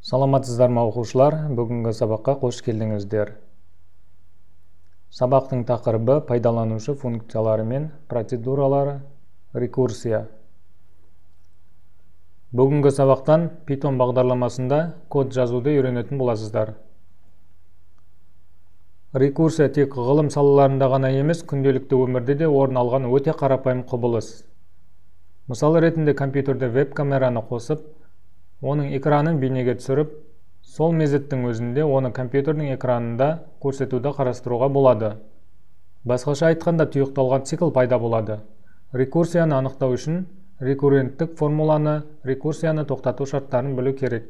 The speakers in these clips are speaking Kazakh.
Саламатсыздар ма, оқушылар? Бүгінгі сабаққа қош келдіңіздер. Сабақтың тақырыбы пайдаланушы функциялары мен процедуралары, рекурсия. Бүгінгі сабақтан Python бағдарламасында код жазуды үйренетін боласыздар. Рекурсия тек ғылым салаларында ғана емес, күнделікті өмірде де орын алған өте қарапайым құбылыс. Мысал ретінде компьютерде веб-камераны қосып, оның экранын бейнеге түсіріп, сол мезеттің өзінде оны компьютердің экранында көрсетуді қарастыруға болады. Басқаша айтқанда, тұйықталған цикл пайда болады. Рекурсияны анықтау үшін рекурренттік формуланы, рекурсияны тоқтату шарттарын білу керек.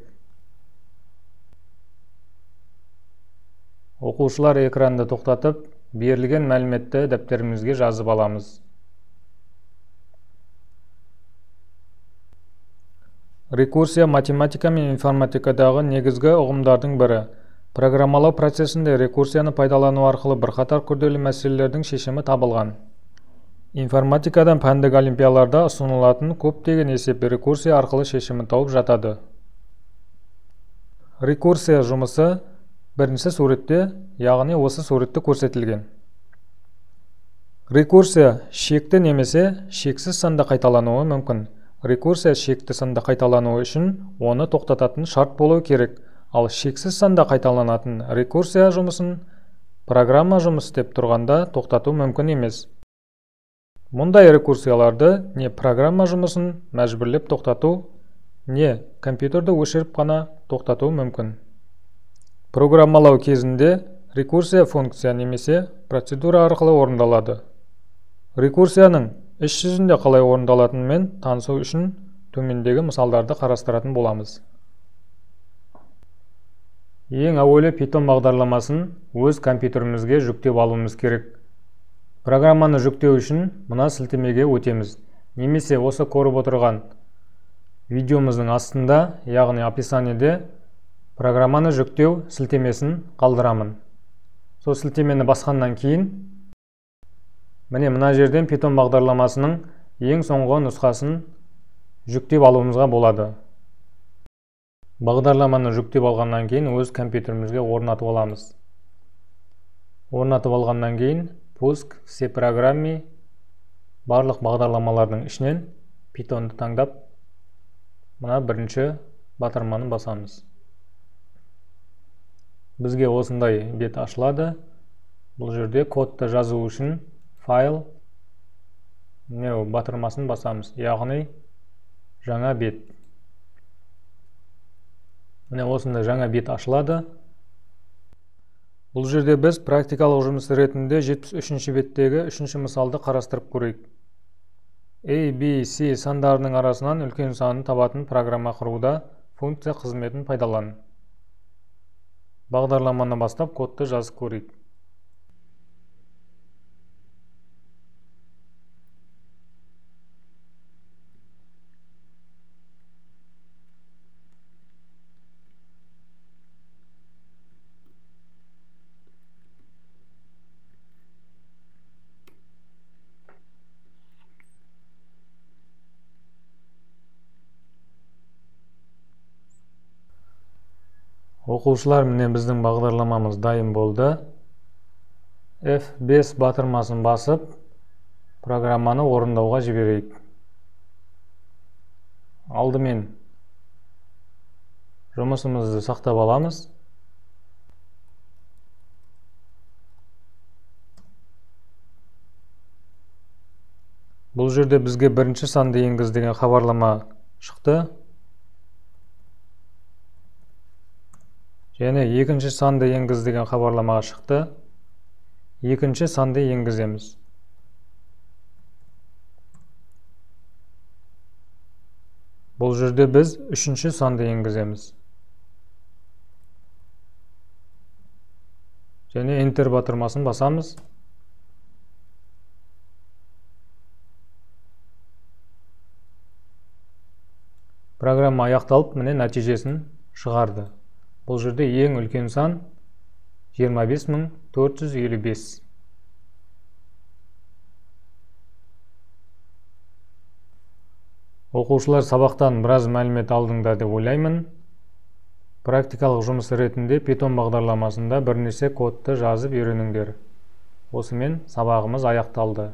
Оқушылар, экранды тоқтатып, берілген мәліметті дәптерімізге жазып аламыз. Рекурсия математика мен информатикадағы негізгі ұғымдардың бірі. Программалау процесінде рекурсияны пайдалану арқылы бірқатар күрделі мәселелердің шешімі табылған. Информатикадан пәндік олимпиадаларда ұсынылатын көптеген есеп рекурсия арқылы шешімін тауып жатады. Рекурсия жұмысы бірінші суретте, яғни осы суретте көрсетілген. Рекурсия шекті немесе шексіз санда қайталануы мүмкін. Рекурсия шекті санда қайталануы үшін оны тоқтататын шарт болуы керек. Ал шексіз санда қайталанатын рекурсия жұмысын программа жұмыс істеп тұрғанда тоқтату мүмкін емес. Мұндай рекурсияларды не программа жұмысын мәжбүрлеп тоқтату, не компьютерді өшіріп қана тоқтату мүмкін. Программалау кезінде рекурсия функция немесе процедура арқылы орындалады. Рекурсияның іс жүзінде қалай орындалатынымен танысу үшін төмендегі мысалдарды қарастыратын боламыз. Ең әуелі Python бағдарламасын өз компьютерімізге жүктеп алуымыз керек. Программаны жүктеу үшін мына сілтемеге өтеміз. Немесе осы көріп отырған видеомыздың астында, яғни описаниеде программаны жүктеу сілтемесін қалдырамын. Сол сілтемені басқаннан кейін міне мына жерден Python бағдарламасының ең соңғы нұсқасын жүктеп алуымызға болады. Бағдарламаны жүктеп алғаннан кейін өз компьютерімізге орнатып аламыз. Орнатып алғаннан кейін пуск все программы, барлық бағдарламалардың ішінен Pythonды таңдап, мына бірінші батырманы басамыз. Бізге осындай бет ашылады. Бұл жерде кодты жазу үшін файл new батырмасын басамыз, яғни жаңа бет. Міне осындай жаңа бет ашылады. Бұл жерде біз практикалық жұмыс ретінде 73-ші беттегі 3-ші мысалды қарастырып көрейік. A, B, C сандарының арасынан үлкен санын табатын программа құруда функция қызметін пайдалан. Бағдарламаны бастап кодты жазып көрейік. Оқушылар, міне біздің бағдарламамыз дайын болды. F5 батырмасын басып, программаны орындауға жіберейік. Алдымен жұмысымызды сақтап аламыз. Бұл жерде бізге бірінші санды енгіз деген хабарлама шықты. Және екінші санды енгіз деген хабарлама шықты. Екінші санды енгіземіз. Бұл жерде біз үшінші санды енгіземіз. Және Enter батырмасын басамыз. Программа аяқталып, міне нәтижесін шығарды. Бұл жерде ең үлкен сан 25455. Оқушылар, сабақтан біраз мәлімет алдыңдар деп ойлаймын. Практикалық жұмыс ретінде Python бағдарламасында бірнеше кодты жазып үйреніңдер. Осымен сабағымыз аяқталды.